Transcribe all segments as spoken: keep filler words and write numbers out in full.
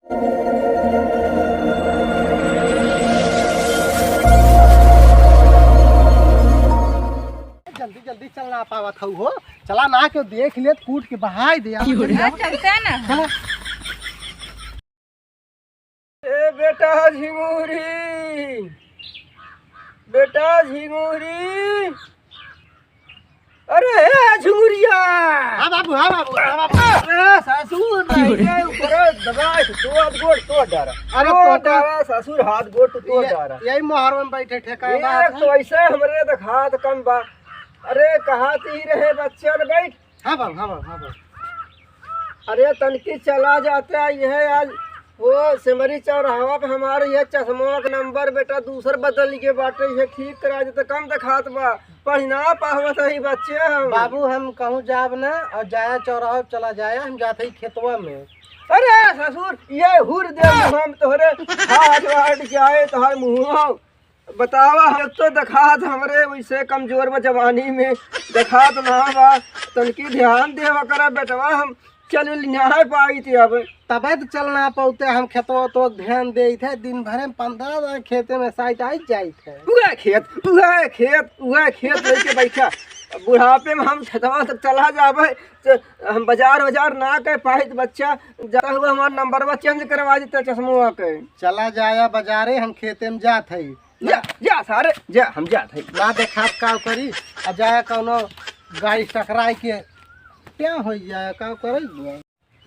जल्दी जल्दी चल ना पावत हऊ हो, चला ना, केहू देख लेत, कूट के बहाई दे। हाँ, चलते हैं ना। चला। ए बेटा झिंगुरी, बेटा झिंगुरी, अरे ए झिंगुरिया। हाँ बाबू, हाँ बाबू, हाँ बाबू। अरे ससुर, नहीं के ऊपर दबाए तो हाथ गोड़ तोड़ डारा। अरे तोड़ तो का डारा ससुर, हाथ गोड़ तो तोड़ ये, डारा। यही मोहर में बैठे ठेकाना ये है। तो ऐसे हमरे देखात कम बा। अरे कहा ती रहे बच्चन, बैठ। हाँ बाबू, हाँ बाबू, हाँ बाबू। अरे तनकी चला जाता है, यह आज वो सिमरी चौराहा पे हमारे यह चश्मा का नंबर बेटा दूसर बदल के बाटे, यह ठीक करा दे तो कम देखात बा, पढ़ ना पावत ही बच्चे हम। बाबू हम कहूँ जाब ना, और जाया चौराहा पे चला जाया, हम जात ही खेतवा में। अरे ससुर, ये हुर दे हम तोहरे हाथ वाट जाए तोहर मुँह। बतावा, हम तो देखात हमरे वैसे कमजोर बा जवानी में, देखात ना बा, तनकी ध्यान देवा करा बेटवा, हम चल उल ना पाइत अब। तबे तो चल ना पौते, हम खेतवा तो ध्यान देइत है, दिन भरे में पंद्रह दाएँ खेते में साइत आइत जाइत है। उहे खेत, उहे खेत, उहे खेत लेके बैठा। बुढ़ापे में हम खेतवा तक चला जाबे, तो हम बाजार वाजार ना कह पाइत बच्चा, जाता हुआ हमार नंबरवा change करवा देता चश्मवा के। चला जाया बाजारे, हम खेते में जात है। जा, जा सारे, जा, हम जात है। ना देखात का करी, आ जाए कौनो गाड़ी टकराए के क्या हो जाए, का करे?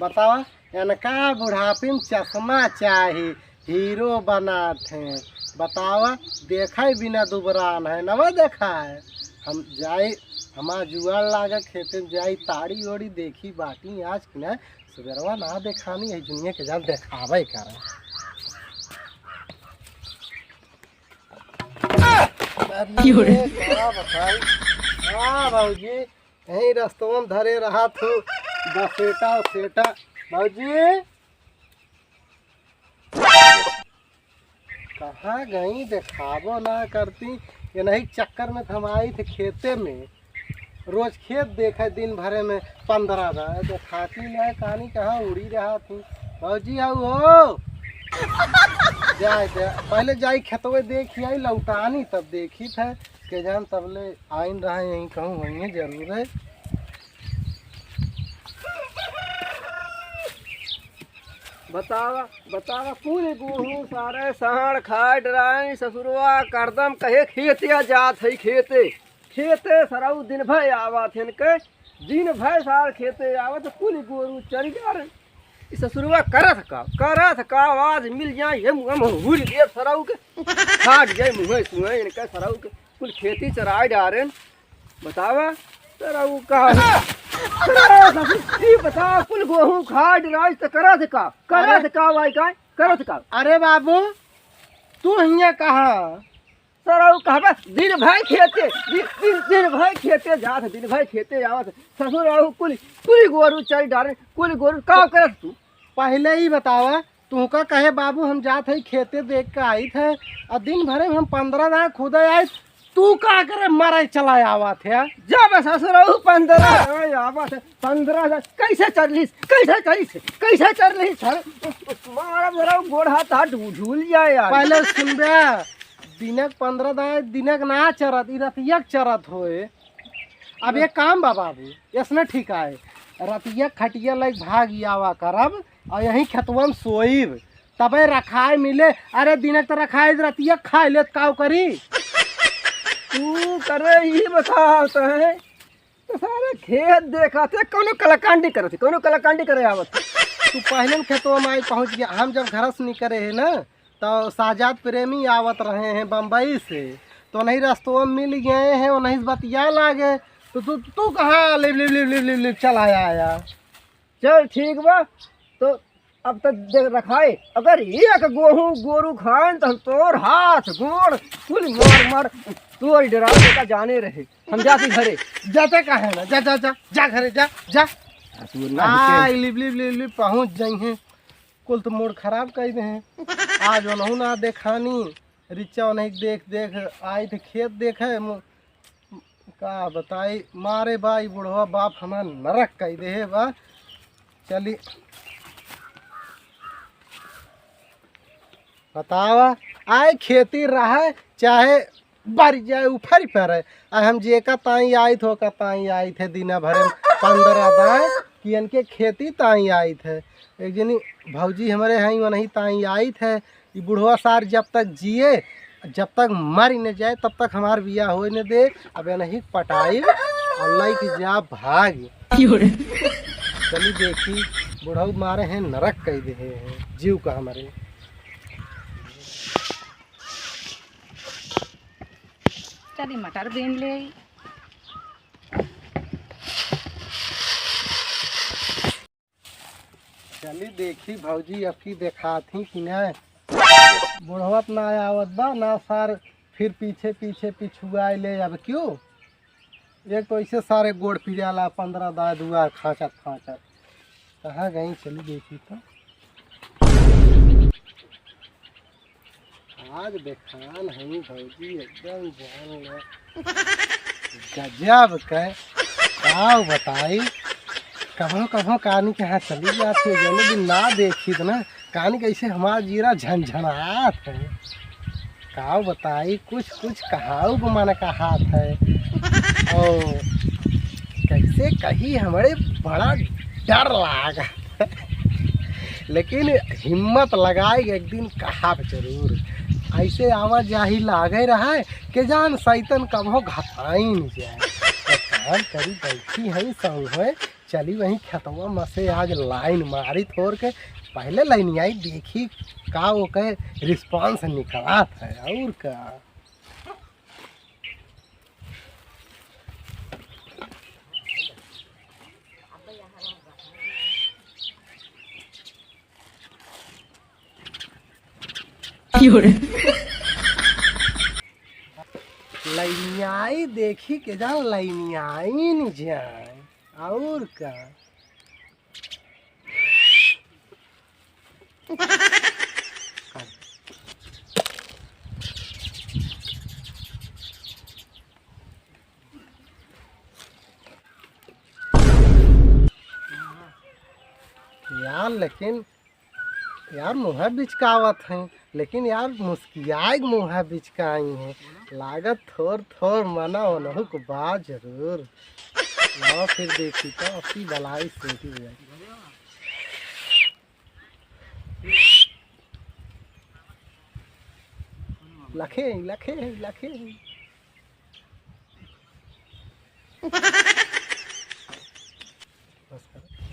बतावा, इनका बुढ़ापे में चश्मा चाही, हीरो बनात हैं। बतावा, देखाई बिना दुबरान है, नवा देखा है। हम जाई, हमार जुआन लागे खेते में जाई, ताड़ी ओड़ी देखी बाटी आज कि ना, सुबेरवा ना देखानी है, दुनिया के जान देखावे करे। अरे, का बताई? हाँ, भौजी, यही रस्तवा में धरे रहा तू, बसेटा, सेटा। भौजी, कहाँ गई, देखाबो ना करती। ये नहीं चक्कर में तो हम आई थे खेते में, रोज खेत देखे दिन भरे में पंद्रह रहे, देखाती नहीं, कहानी कहाँ उड़ी रहा थी। भौजी आऊ हो, जाए दे, पहले जाई खेतवे देखी आई, लौटानी तब देखी थे, के जान तब ले आइन रहा यहीं कहूँ वहीं जरूर है। बतावा, बतावा, पूरे गोहूँ सारे साँड़ खाए डराए, ससुरवा करदम कहे खेते आ जात है, खेते, खेते सरऊ दिन भर आवत है इनके, दिन भर सार खेते आवत, कुल गोरू चरी जा रहे। ई ससुरवा करत का, करत का, आज मिल जाए, ये मुँह में हुल दे सरऊ के, फाट जाए मुँह सुए इनका सरऊ के, कुल खेती चराए डारेन। बतावा, सरऊ का, सरऊ ससुर, ई बतावा, कुल गोहूँ खाए डराए तो करत का, करत अरे का भाई का, करत का। अरे बाबू, तू हियाँ कहाँ? सरऊ कहबे, दिन भर खेते, दिन, दिन, दिन भर खेते जात, दिन भर खेते आवत। ससुर रहू कुल, कुल गोरू चल डारे, कुल गोरू का करत तू? पहले ही बतावा, तुहका कहे बाबू हम जात है खेते देख के आइत है, और दिन भरे में हम पंद्रह दाएँ खुदे आइत, तू का करे मरे चला आवत है? जब ससुर रहू पंद्रह दाएँ आवत है, पंद्रह दाएँ कैसे चल रही, कैसे चल रही, कैसे चल रही सर? मारा मेरा गोड़ हाथ हाथ झूल जाए यार। पहले सुनबे, दिनक पंद्रह दाएँ, दिनक ना चरत, ई रतियक चरत होए। अब एक काम बा बाबू, ऐसने ठीक आए, रतिया खटिया लइके भाग आवा करब और यहीं खेतवा में सोइब, तबे रखाए मिले। अरे दिनक तो रखाए, रतिया खाए लेत काव करी। तू करे ई बतावत है, तो सारे खेत देखत है, कौनो कलाकांडी करत है, कौनो कलाकांडी करे आवत है। तू पहले न खेतवा में आई पहुँच गया, हम जब घर से निकले है ना, तो साजाद प्रेमी आवत रहे हैं बम्बई से, तो उन्हीं रस्तवा में मिल गए हैं, उन्हीं से बतिया लागे। तो तू, तू कहाँ लिप, लिप, लिप, लिप, लिप, लिप चला आया? चल ठीक बा, तो अब तक देख रखाए, अगर एक गोहूँ गोरू खाएन तो हम तोर हाथ गोड़ कुल मार मार तोर डरा का जाने रहे। हम जाती घरे। जाते काहे ना, जा, जा, जा, जा घरे, जा, जा। आ, तू ना आ, लिप, लिप, लिप, लिप, पहुँच जाई हैं। कुल तो मूड खराब कर दे हैं। आज उन्हों ना देखानी, रिचा उन्हें देख देख आई थे खेत देखे। मु-, का बताई, मारे बा ई बुढ़वा बाप हमार नरक कर दे है बा। चली। बतावा, आए खेती रहे चाहे बर जाए, उफर परे। आ हम जेका ताई आइत हो, का ताई आइत है, दिना भरे में पंद्रह दाए कि इनके खेती ताई आइत है। एक जनी भौजी हमरे हैं, वनही ताई आइत है। ई बुढ़वा सार जब तक जिए, जब तक मर न जाए, तब तक हमार बियाह होए न दे। अब इनही पटाई, अल्लाह की जा भाग। चली देखी, बुढ़ऊ मारे हैं, नरक कई दे हैं जीव का हमरे। चली मटर बीन ले आई। चली देखी भौजी, अब की देखात ही कि ना। बुढ़वत ना आवत बा, ना सार फिर पीछे पीछे पिछुआए ले। अब क्यों? एक तो ऐसे सारे गोड़ पिराला, पंद्रह दाए दुआ खाँचत खाँचत। कहाँ गई? चली देखी तो। आज देखान हई भौजी, एकदम जान ले। गजब के, का बताई, कभो कभो कानी के यहाँ चली जाती है, जौने दिन ना देखी तो ना, कानी कैसे हमार जीरा झनझनात है। का बताई, कुछ कुछ कहाऊ को मन कहात है। ओ, कैसे कही, हमरे बड़ा डर लाग। लेकिन हिम्मत लगाए के एक दिन कहब जरूर। ऐसे आवाजाही लागे रहे के जान सैतन कबो घताई नहीं जाए। तो काम करी, बैठी है संग है, चली वहीं खेतवा में से आज लाइन मारी थोर के, पहले लाइन आई देखी का ओके रिस्पांस निकलात है और का। लाइनियाई देखी के जान, लाइनियाई न जाए। और का? यार, लेकिन यार, मुँह बिचकावत हैं, लेकिन यार, मुस्कियाए के मुँह बिचकाई हैं। लागत थोर थोर मना ओनहु को बा जरूर। लाओ फिर देखी तो अपनी बलाई सोटी हुई। लखे, लखे, लखे।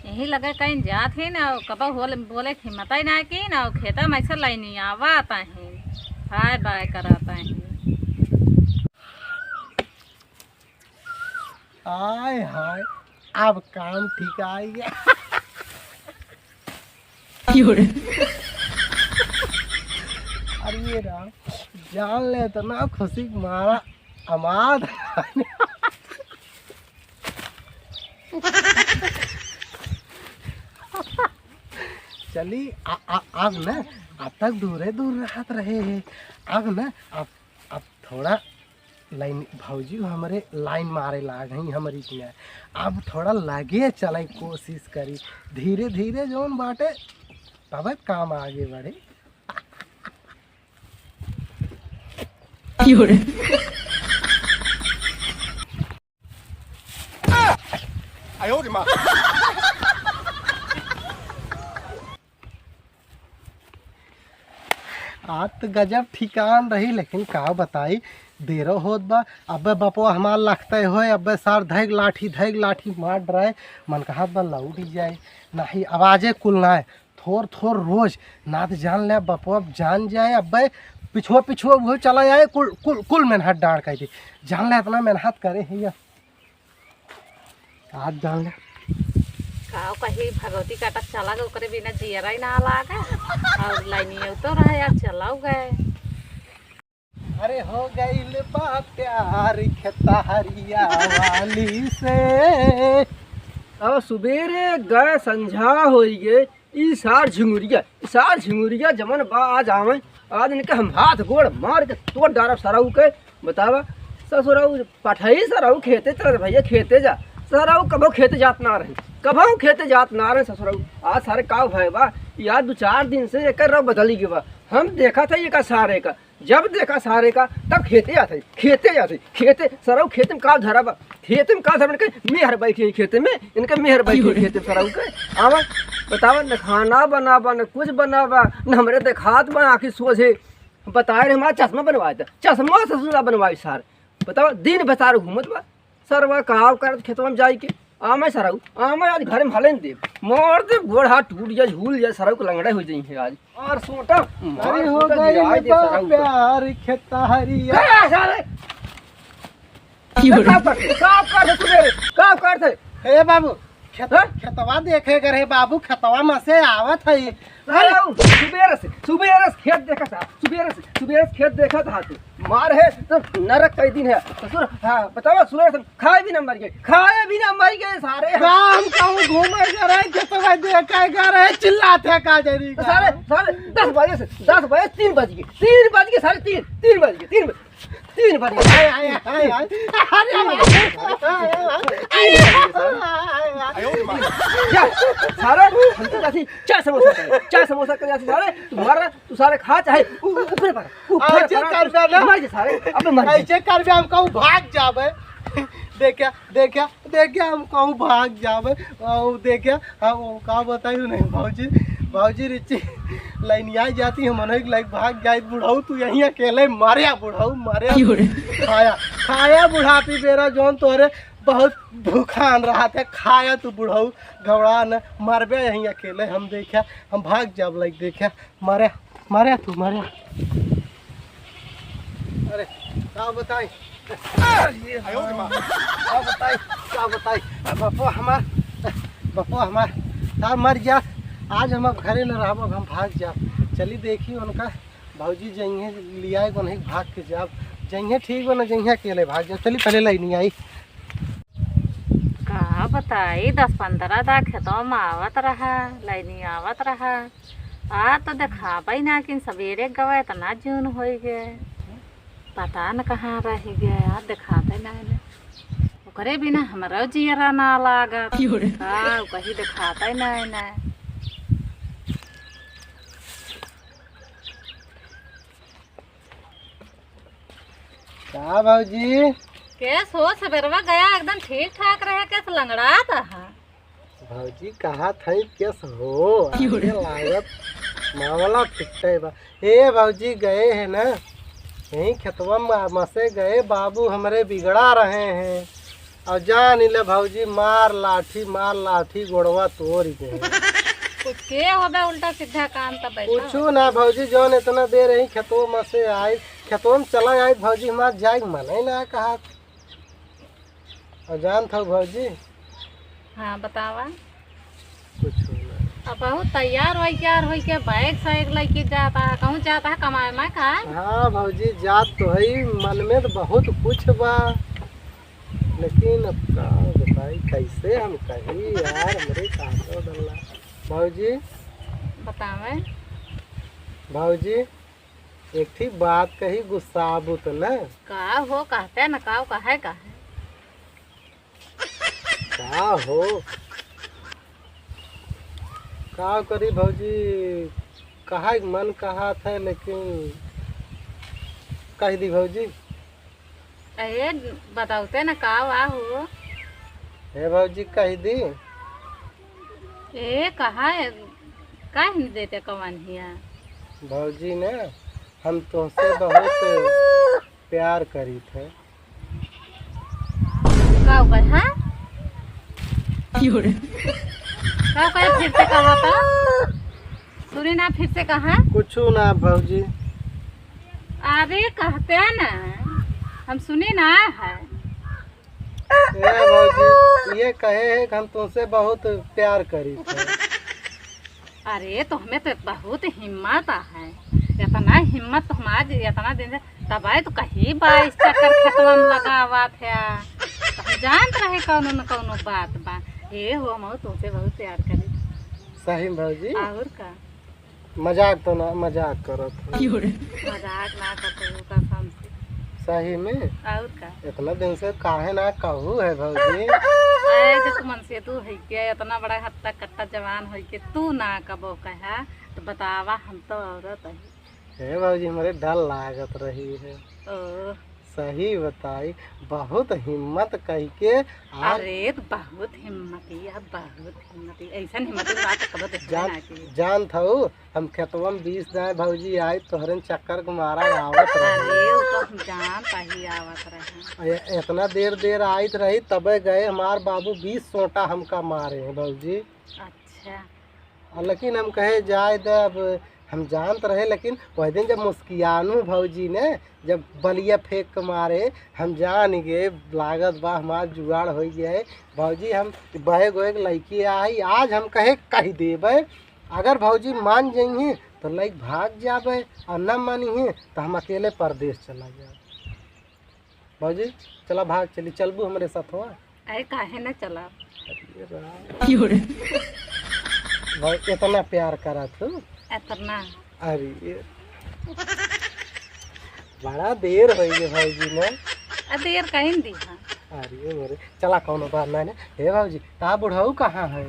यही लगे कहीं जात ही ना, कबो होल-, बोले के हिम्मत ही ना की ना, खेता में ऐसे लाइनी आवत ही, हाय बाय करत ही। हाय हाय, अब काम ठीक आई गया। क्यों रे? अरे ये राम, जान ले इतना खुशी के मारा अमाद। चली, आ, आ, अब ना, अब तक दूरे दूर रहत रहे हैं। अब ना, अब, अब थोड़ा लाइन, भौजी हमरे लाइन मारे लाग हई हमरी के। अब थोड़ा लगे चले कोशिश करी, धीरे धीरे जौन बाटे, तबे काम आगे बढ़े। आज तो गजब ठिकान रही, लेकिन का बताई, देरो होत बा। अबे बपवा हमार लखते होए, अबे सार धैग लाठी, धैग लाठी मार डराए, मन कहत बा लौट ही जाए। नाही, आवाजे कुल ना है। थोर थोर रोज, ना तो जान ले बपवा जान जाए, अबे पिछुआ पिछुआ वो चला जाए, कुल, कुल, कुल मेहनत डांड कह दे। जान ले इतना मेहनत करे है या। आज जान ले। का कही, भगवती काटा चला गए, ओकरे बिना जियरा ही ना लागे। और लाइनिया तो रहे यार, चलाओ गए। अरे हो गइल बा प्यार खेतहरिया वाली से। अब सुबेरे गए, संझा होई गए, ई सार झिंगुरिया, ई सार झिंगुरिया जमन बा आज आवे, आज इनके हम हाथ गोड़ मार के तोड़ डारब सरऊ के। बतावा, ससुरऊ पठाई सरऊ खेते चल रे भैया, खेते जा। सरऊ कबो खेते जात ना रहे, कबो खेते जात ना रहे ससुरऊ। आज सारे का भय बा, यार दो चार दिन से एकर रंग बदली गए बा। हम देखा था ये का सारे का, जब देखा सारे का, तब खेते आते, खेते आते, खेते, सरऊ खेते में का धरा बा, खेते में का धरा, इनके मेहर बैठी है खेते में, इनके मेहर बैठी है खेते में सरऊ के। आवा, बतावा, न खाना बनावा, न कुछ बनावा, न हमरे देखात बा आँखी सोझे। बताए रहे, हमारा चश्मा बनवाए था, चश्मा ससुरा बनवाए सार। बतावा, दिन भर सार घूमत बा, सरवा काव करत खेतवा में जाई के। आमे सरऊ, आमे आज घर में हले न देब। मार देब, गोड़ हाथ टूट जाए, झूल जाए, सरऊ के लंगड़े हो जाई है आज। मार सोटा, मार अरे हो सोटा, गई गिराए दे बा सरऊ के। प्यार खेतहरिया। ए, सारे! का करते? का करते सुबेरे? का करते? हे बाबू, खेत-, हाँ? खेतवा देखे के रहे बाबू, खेतवा में से आवत है। अरे, सुबेरे से, सुबेरे से खेत देखत हा, सुबेरे से, सुबेरे से खेत देखत हा तू। मार है तो नरक कई दिन है। ससुर, हाँ, बतावा, सुबेरे से खाए भी ना मर गए, खाए भी ना मर गए सारे। का हम कहूँ घूमे के रहे, खेतवा देखे के रहे, चिल्लात है का जरी तो का? सारे, सारे दस बजे से, दस बजे, तीन बज गए, तीन बज गए, सारे तीन, तीन बज गए, तीन बज-, तीन बज गए। हाय, हाय, हाय, हाय। अरे, हाय, हाय, हाय, हाय। जा, सारे, हम तो जाती, चार समोसा कर, चार समोसा कर जाती सारे, तुम्हारा तू सारे खा चाहे उ-, उ-, ऊपर पर, ऊपर ऐसे पर, कर दे ना। मर जा सारे, अबे मर जा। ऐसे कर दे, हम कहूँ भाग जाबे। देख्या, देख्या, देख्या, हम कहूँ भाग जाबे। और देख्या, हम वो का बताई नहीं भौजी, भौजी रिची लाइनिया जाती, हम नहीं लाइक भाग जाए। बुढ़ऊ तू यहीं अकेले मर्या, बुढ़ऊ मर्या। क्यों रे? खाया, खाया बुढ़ापी बेरा जौन तोहरे बहुत भूखान रहा था, खाया तू बुढ़ऊ, घबरा न, मरबे यहीं अकेले। हम देख्या, हम भाग जाब लाइक देख्या। मारे, मारे तू, मारे। अरे, का बताई? अरे, का बताई, का बताई? बप्पो हमार, बप्पो हमार, का मर गया? आज हम अब घरे न रहब, अब हम भाग जाब। चली देखी उनका, भौजी जइहें लियाए को नहीं, भाग के जाब। जइहें ठीक बा, न जइहें अकेले भाग जाब। चली पहले लाइनी आई। का बताई, दस पन्द्रह दा खेतवा में आवत रहा, लाइनी आवत रहा। आ तो देखाबे ना कि सबेरे गवा इतना जून होइ गए, पता न कहाँ रह गए, आ देखाते ना इन्हें। ओकरे बिना हमरो जियरा ना लागत। क्यों रे? का कहीं देखाते ना इन्हें। का भौजी? केस हो, सबेरवा गया एकदम ठीक ठाक रहे, केस लंगड़ात हा। भौजी कहा था केस हो, क्यों रे? आगे लागत मामला फिट्टे बा। ए भौजी गए है ना, यहीं खेतवा में मसे गए, बाबू हमरे बिगड़ा रहे हैं। और जान ले भौजी, मार लाठी, मार लाठी, गोड़वा तोड़ गए। कुछ के होबे उल्टा सीधा काम तब बैठा कुछ हो। ना भौजी, जौन इतना देर यहीं खेतवा में से आए, खेतवा में चला आए भौजी, हमार जाए के मन ही ना कहा। और जान था भौजी? हाँ, बतावा। कुछ ना। अब बहुत तैयार वैयार होई के बैग सैग लेके जाता है, कहूँ जाता है कमाए में का? हाँ भौजी, जात तो है, मन में तो बहुत कुछ बा, लेकिन अब का बताई, कैसे हम कही यार, हमरे का तो डल्ला। भौजी। बतावे। भौजी, एक ठी बात कही, गुस्सा आबू तो ना? का हो, कहते न का, काहे, काहे? का हो? का करी भौजी, कहा के मन कहा था, लेकिन कह दी भौजी। ए, बताउते न का वा हो। हे भौजी, कह दी। ए, कहा है, काहे नहीं देते कवन हिया? भौजी ने, हम तोहसे बहुत प्यार करी थे। का ऊपर, हाँ? क्यों रे? का ऊपर फिर से कहा था? सुनी ना, फिर से कहा। कुछ ना भौजी। अरे कहते हैं ना, हम सुनी ना है। ए भौजी, ये कहे है कि हम तुमसे बहुत प्यार करी थे। अरे, तो हमें तो बहुत हिम्मत है, इतना हिम्मत तो हम आज इतना दिन से, तब आए तो कहीं बाईस चक्कर खेतवा में लगावा थे, तो हम जानत रहे कौनो न कौनो बात बा। ए हो, हम तुमसे बहुत प्यार करी। सही में भौजी? और का? मजाक तो ना, मजाक करत हूँ। मजाक ना करते हो कसम से। सही में? और का? इतना दिन से काहे ना कहू है भौजी? आए जो तुमन से तू है के, इतना बड़ा हत्ता कट्टा जवान होई के तू ना कबो कहा, तो बतावा, हम तो औरत है। हे भौजी, हमरे डर लागत रही है। ओ। सही बताई, बहुत हिम्मत कइके आज अरे, बहुत हिम्मती, अब बहुत हिम्मती। ऐसन हिम्मती बात कबो देखबे जान, ना की। जानत हऊ, हम खेतवा में बीस दाएँ भौजी आई, तोहरे चक्कर के मारा आवत रहे। अरे, उ तो हम जानत ही आवत रहे। ए-, एतना देर, देर आइत रही, तबे गए हमार बाबू बीस सोटा हमका मारे हैं भौजी। अच्छा। आ, लेकिन हम कहे, "जाए दे, अब हम जानत रहे।" लेकिन वह दिन जब मुस्कियानू भौजी ने जब बलिया फेंक के मारे, हम जान गए, लागत बा हमार जुगाड़ होइ गया है। भौजी, हम बैग वैग लइके आई, आज हम कहे, कहि देबे, अगर भौजी मान जइहें तो लइके भाग जाबे, और न मानिहें तो हम अकेले परदेस चला जाबे। भौजी, चला भाग चली, चलबू हमरे साथ हो? अरे, काहे न चला? अरे राम। क्यों रे? भाई, इतना प्यार करा तू? इतना। अरे, बड़ा देर होइ गए भौजी ने। आ, देर कहीं दी, हाँ। अरे मोरे, चला, कौनो बात ना ने। हे भौजी, ता बुढ़ऊ कहाँ है?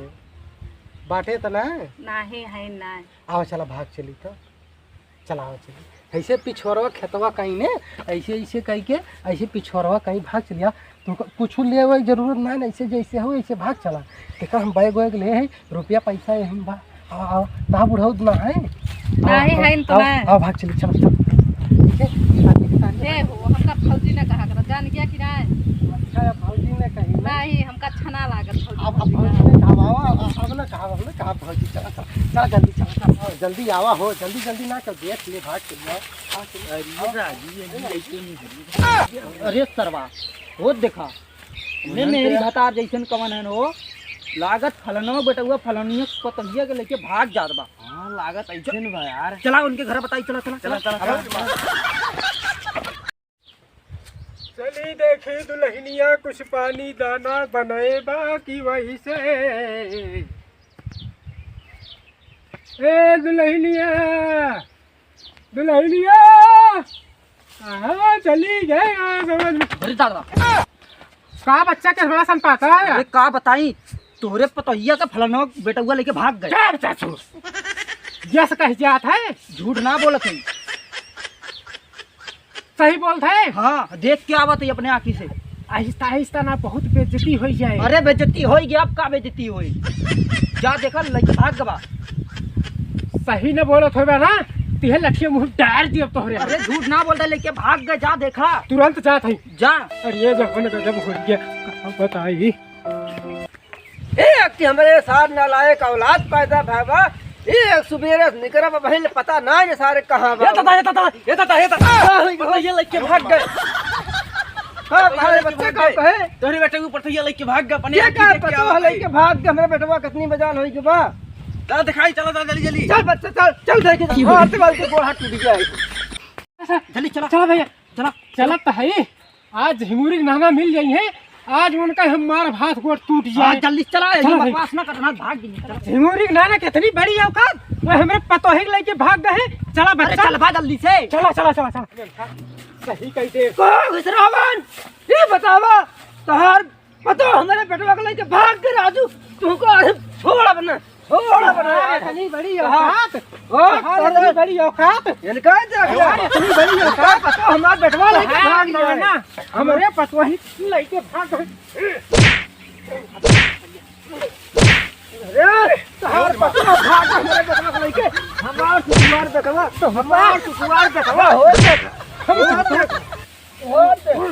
बाटे त ना? नाही है, नाही। आवा, चला, भाग चली तो। चलाओ चली। ऐसे पिछोरवा खेतवा कहीं ने, ऐसे, ऐसे कहि के, ऐसे पिछोरवा कहीं भाग चलिया। तो कुछ ले आवे जरूरत ना है, ऐसे जैसे हो, ऐसे भाग चला। देखा, हम बैग वैग ले हैं, रुपया पैसा है हम बा। आओ, आओ, ना बुढ़ऊ ना है। आओ, नहीं आओ, है तो आओ, ना। आओ, भाग चली, चलो, चलो। ठीक है? ए हो, हमका भौजी ने कहा कर, जान गया कि नहीं? अच्छा, भौजी ने कही ना। नहीं, हमका अच्छा ना लागत भौजी, अब, अब भौजी भौजी का। ने कहा, अब, अब ना कहा, अब ना कहा, भौजी, चला, चला, चला, जल्दी, चला, चला, जल्दी आवा हो, जल्दी, जल्दी ना कर, देख ले, भाग चलिया। अरे राजू, ये भी ऐसे नहीं करी। अरे सरवा, वो देखा, ने उन्हन मेरी के भतार जैसन कवन है हो, लागत फलनवा बेटउआ फलनिया पतहिया के लेके भाग जात बा। हाँ, लागत ऐसे न बा यार। चला उनके घर बताई, चला, चला, चला, चला, चला। चला। चली देखी दुल्हनिया कुछ पानी दाना बनाए बा कि वही से। ए दुल्हनिया, दुल्हनिया, कहाँ चली गए यहाँ समझ में? अरे दादा। का बच्चा के बड़ा सन पाता है? अरे का बताई, तोहरे पतोहिया का फलनवा बेटउआ लेके भाग गए। क्या बच्चा छू? यस कह जात है? झूठ ना बोलत है। सही बोलत है? हाँ, देख के आवत है अपने आँखी से। आहिस्ता, आहिस्ता ना, बहुत बेइज्जती होइ जाए। अरे, बेइज्जती होइ गया, अब का बेइज्जती होइ? जा देखा, लइके भाग गबा। सही न बोलत होबे ना, तिहे लठिया मुँह डार दियब तोहरे। अरे, झूठ ना बोलता, लेके भाग गए, जा देखा। तुरंत जात है। जा। अरे, ये जवन गजब होइ गया, का बताई। एक कि हमरे साथ नालायक औलाद पैदा भय बा, एक सुबेरे से निकरब, बहिन पता ना ये सारे कहाँ बा। ये दादा, ये दादा, ये दादा, ये दादा। का होई गो? ये लइके भाग गए। हाँ, तोहरे बच्चा का कहे? तोहरे बेटे के ऊपर से ये लइके भाग गए, अपने ये आँखी का देख के पता आवत है। लइके भाग गए, हमरे बेटवा कितनी बजाल होई के बा। चल दिखाई, चला, चला, जल्दी, जल्दी। चल बच्चा, चल, चल देखी। हाँ, आते वाले के गोड़ हाथ टूट गया है। जल्दी चला। चला भैया, चला। चला तो है। आज हिमुरी के नाना मिल जाई है, आज उनका हम मार भात गोड़ टूट हाँ, जाए। जल्दी चला, ये चला भाई। बकवास ना करना, भाग गई, चला। हिमुरी के नाना कितनी बड़ी औकात, वो हमरे पतोही के लेके भाग गए। चला अरे बच्चा। चल बा जल्दी से। चला, चला, चला, चला। सही कही दे। को घुसरावन, ये बतावा, तोहार पतो हमरे बेटवा के लेके भाग के राजू, तुमको अरे छोड़ अब ना। छोड़ अब ना। अरे, इतनी बड़ी हाँ। औकात। ओ, हाँ, अरे, इतनी बड़ी औकात। इनका देख ले। अरे, इतनी बड़ी औकात। पतो हमार बेटवा लेके हाँ, भाग गया है। ना, हमरे पतोही लेके भाग गए। अरे, तोहार पतवा भाग गए, हमरे बेटवा के लेके। हमार सुकुमार बेटवा, हमार सुकुमार बेटवा, हो देख। हो देख। हो देख।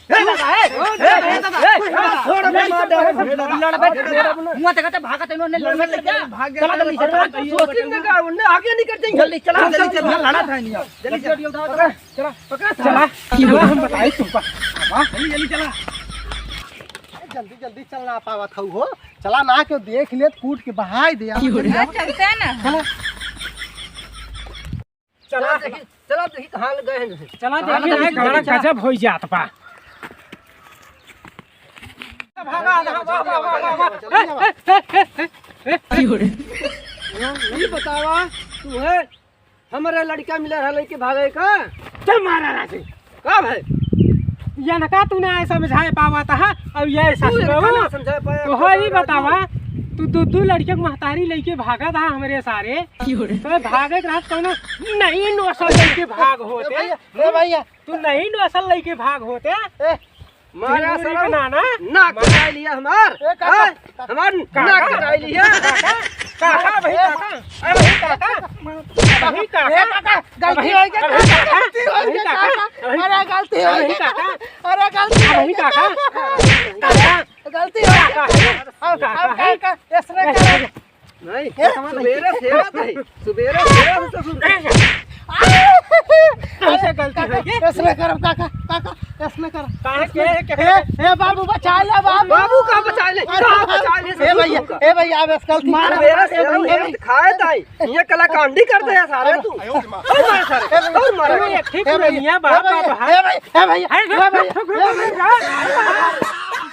ए दादा, ए, ए, ए दादा, ए, छोड़, ए, मार डाले। लड़बे, मुँह देखा तो भागत है, उन्होंने लड़बे तो क्या? भाग गया। चला जल्दी से, चला। सोचिन ने का, उन्हें आगे नहीं करते। जल्दी चला, जल्दी चला, लड़ा था नहीं। जल्दी जल्दी उठाओ, चला, चला, पकड़, चला। चला, हम बताई तुमको। हाँ, जल्दी, जल्दी चला। जल्दी, जल्दी चल ना पावत हऊ हो। चला ना, क्यों देख ले, कूट के बहाई दे। चलते हैं ना। चला। चला। चला देखी, चला देखी कहाँ ले गए हैं। चला चला देखी, देखी, बड़ा चला। गजब होइ जात बा। भागा, भागा, भागा, भागा, भागा। ई बतावा, तू है, हमरे लड़का मिला है, लेके भागे का? चल मारा राजे। का भाई? ये ना का तू ना समझाए पावा था, अब ये तू ससुरो। इनका ना समझाए पाया, तो हो ही बतावा। तू दू दू लड़के के महतारी लइके भागत हा हमरे सारे। तो भागत रहत कौनो नई नसल लइके भाग होते। ए भैया, ए भैया। तू नई नसल लइके भाग होते। ए, मारा सारा नाना। नाक कटाई लिया हमार। ए, काका, हाँ? काका। हमार काका। नाक कटाई लिया। काका, काका, भाई काका। अरे भाई काका। भाई काका। ए, काका, गलती हो गई, अरे काका, काका, गलती हो गई, काका। अरे गलती हो गई, काका। अरे गलती हो गई, काका। काका। गलती हो गई। काका। अब, काका अब है। काका, इसने काका। नहीं, ए, सुबेरे सेवा था, सुबेरे सेवा था ससुर। ऐसे गलती हो गई। इसने करो काका, काका, इसने करो। काहे के, के, ए, ए बाबू बचा ले बाबू। बाबू का बचा ले? अरे, का बचा ले ए भैया, ससुर का? ए भैया, अब इस गलती मार, सुबेरे ए सेवा भैया। खाए ताई। ये कलाकांडी करते हैं सारे तू। और मार सारे, और मार। अरे, एक ठीक ए भैया, नहीं है, बाप, ए भैया, बाप, हाँ। ए भैया, ए भैया, हाय, ए भैया, रुक, रुक, ए रुक, भैया।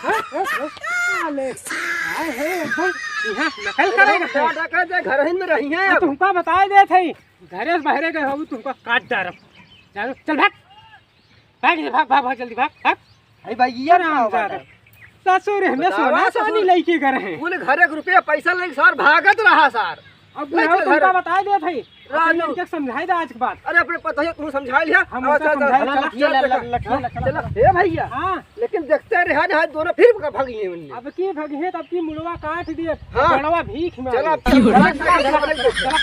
रुक, रुक। साले, हाय, हे, एकदम यहाँ नकल करेगा। क्या डकैत है, घर ही में रही हैं अब अब। तुमका बताए देत है, घरे से बाहरे गए हो, तुमका काट डारब। चल, चल भाग। भाग, भाग, भाग, भाग, जल्दी भाग, भाग। अरे भाई, ये अरे का हरामजादा। बात है? ससुर, हमें बतावा सोना ससुर। चांदी लइके गए हैं। कुल घर एक रुपया पैसा लेके सार भागत रहा सार। अब बुढ़ऊ तुमका बताए देत है। अपने लड़के के समझाए दे आज के बाद। अरे अपने पता है, तू समझा लिया। हम अच्छा, उनका अच्छा, समझाए अच्छा, ले, अच्छा, ले, अच्छा, ले, अच्छा। ले, ले, ले। चला, ए भैया। हाँ। लेकिन देखते रहे, आज, आज दोनों फिर भग गए उनने। अब की भग है, तब की मुड़वा काट दिए। हाँ। बड़वा भीख में चला, आ गए। चला, चला, चला, चला।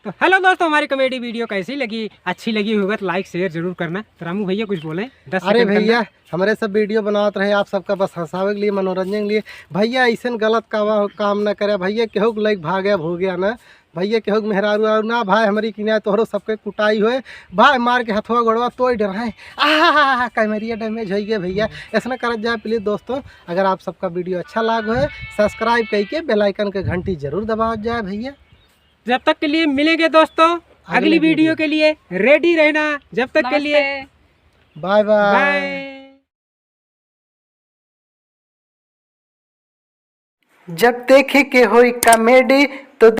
तो हेलो दोस्तों, हमारी comedy video कैसी लगी? अच्छी लगी होगा तो like share जरूर करना। तो रामू भैया कुछ बोले, दस अरे second के अंदर। भैया, हमरे सब video बनावत रहे आप सबका बस हंसावे के लिए, मनोरंजन के लिए। भैया, ऐसन गलत कावा-, काम न करे भैया, केहू के लइक भागे हो गया ना भैया, केहू के मेहरारू आरू ना भाई, हमरी किनारे तोहरो सबके कुटाई होए भाई, मार के हथवा गोड़वा तोड़ डर है। आहा, कैमरिया damage हो गया भैया, ऐसा करत जाए please दोस्तों। अगर आप सबका video अच्छा लाग होए, subscribe करके bell icon के घंटी जरूर दबावत जाए भैया। जब तक के लिए मिलेंगे दोस्तों, अगली अगली video video। के लिए ready रहना। जब तक के लिए नमस्ते। Bye bye। Bye। जब देखे के होई comedy तो